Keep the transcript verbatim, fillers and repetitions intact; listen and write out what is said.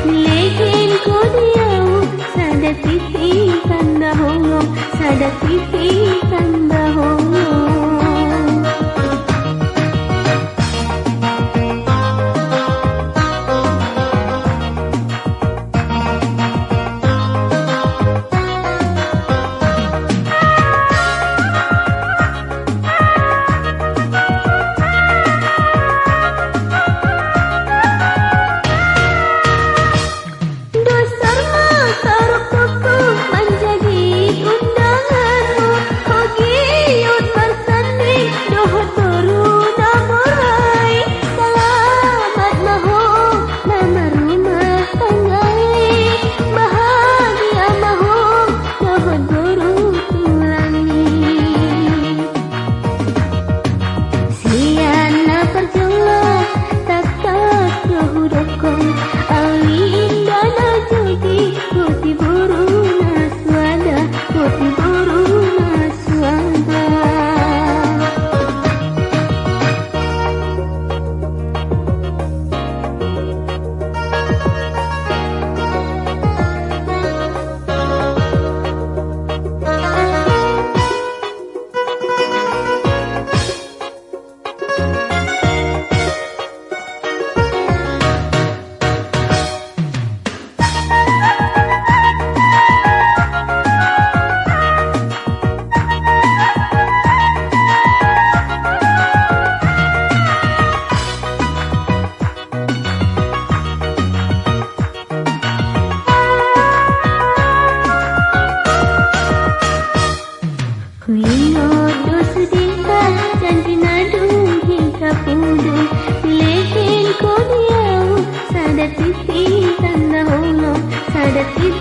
Legen ko diau, sadatitik tanda holong, sadatitik tanda holong. Dasar matarok toko manjadi undanganmu, kok giyok marsanding doh turun amurai. Salamat maho, nan barumah tanggai, bahagia maho, doh turun tulangin. Sian nan parjuang, tatap jo hudokong, alin dana judi, putih buru nasuada, putih buru nasuada. Kuinok doh sudingkan, janji nan duduak ka pudun, legen ko diau, sadatitik tanda holong, sadatitik